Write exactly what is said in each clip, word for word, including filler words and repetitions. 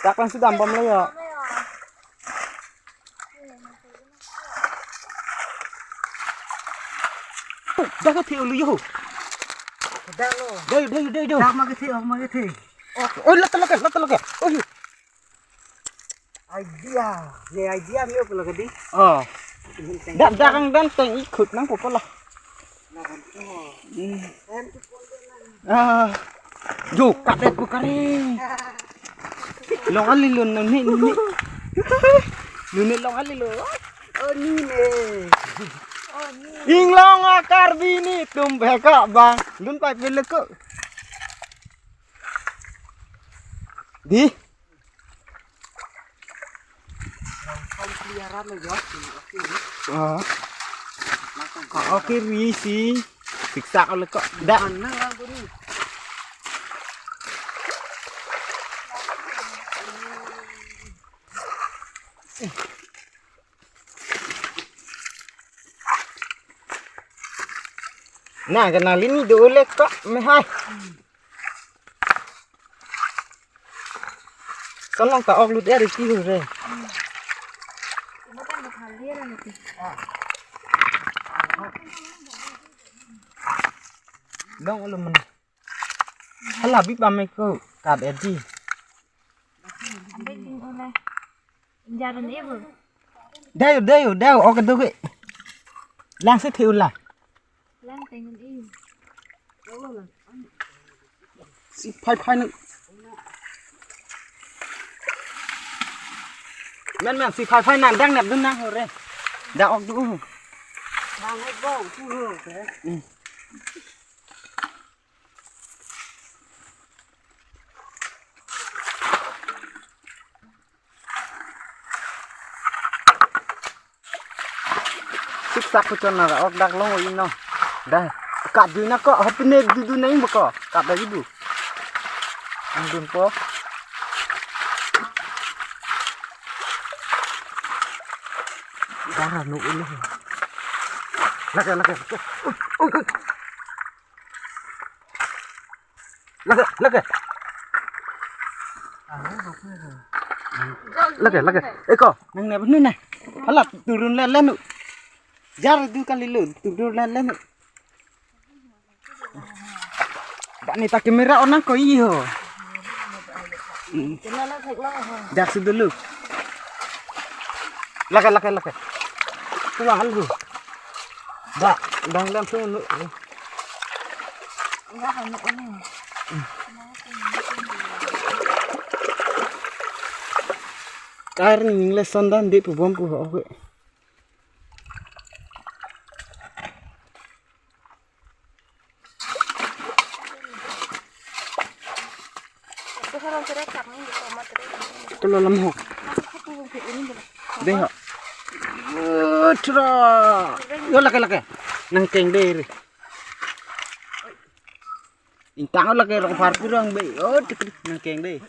Dak lang sudam bomlo ya. Dak kethe ulu yo. Dak lo. Dai, dai, dai, dai. Dak ma kethe, ok ma kethe. Oi, lata lake, lata lake. Oi. Idea, ne idea me pula kadi. Oh. Dak dak ang dan teng ikhut nangpo pula. Hmm. Ah. Jo, kapet pu kare. Long ali lun nang ni ni. Lun ni long ali lun. Oh, ni ne. Inglong a Karbi ni tum beka bang. Lun pai pele ko. Di. Ah. Ko oke ri si. Siksa kalau kok dak. Nah, kenalin ni dulu kok mehai. Sonong ta ok lut er iti hu re. Dong ulu men. Hala bip ame ko kap er di. Injaran ibu. Dayo, dayo, dayo, ok duk. Lang si thiu la. Lang tengun ibu. Si phai phai nang. Men men si phai phai nang dang nep dun nang hore. Da ok du. Bang ai bong tu ho. Hmm. Siksak kuchon nara ok dak long ino. Dah. Kap du na ko, hopine du du nang beko. Kap lagi du. Ang dun po. Dah nu ini. Lake, lake, lake. Ui, ui, ui. Lake, lake. Lake, lake. Eko, nang ne benu na. Hala turun le lenu. Jar du kali lu, turun le lenu. Bani ta camera on nang ko iyo. Hmm. Dak si dulu. Lake, lake, lake. Tulang alu. Dak, dang dang sung lu. Kar ni English son dan di pu bom pu ho. Kelo lam ho. Dei ho. Utra. Yo lake lake. Nang keng dei re. Intang lake rong par kurang be. Oh, tik tik nang keng dei.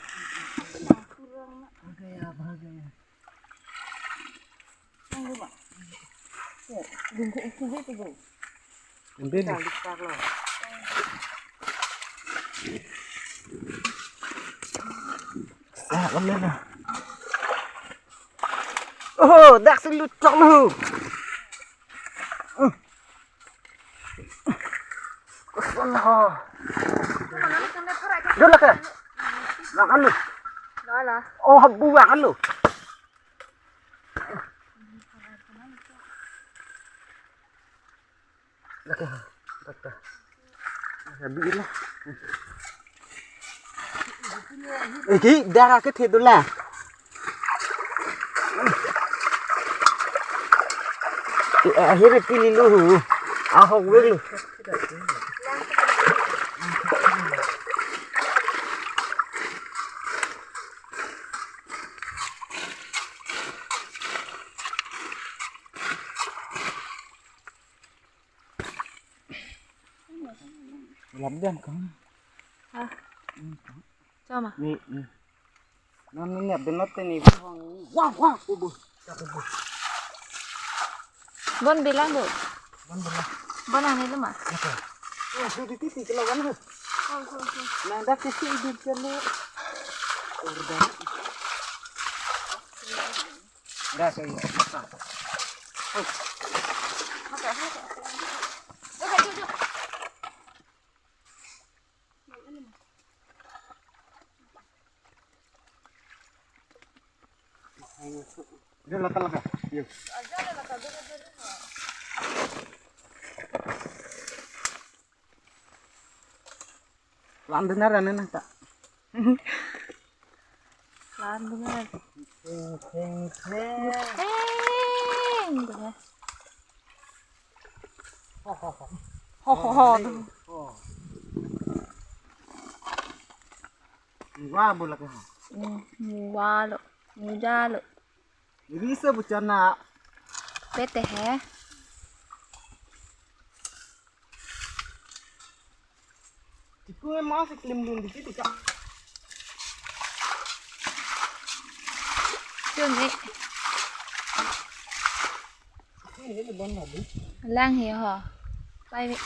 Ambil. Sa, ambil na. Oh, dak si lut chok na ho. Kusun ho. Dula ke. Lang anu. Lala. Oh, habu lang anu. Lake, lake. Lake, bilang. Eki, dara ke thedo la. Eh, akhirnya pilih lu. Ahok dulu. Lap dan kang. Ah. Coma. Ni, ni. Nam ni nep denot te ni. Wah, wah, ubu. Bon bilang bu. Bon ani lo ma? Oke. Ya, sudah titik kalau kan. Oh, oh, oh. Nah, dah kesi hidup kan lo. Udah. Dah, saya. Dia letak lah. Yuk. Lan benar ane nang ta. Lan benar. Teng, teng, teng. Teng, benar. Ho, ho, ho. Ho, ho, ho. Oh. Wah, bola ke ha. Hmm, wah lo. Muja lo. Ini se bucana. Pete he. Tiku mas iklim dun di sini, Kak. Tun eh. Ini, ini bon lagi. Lang he ho. Pai mi.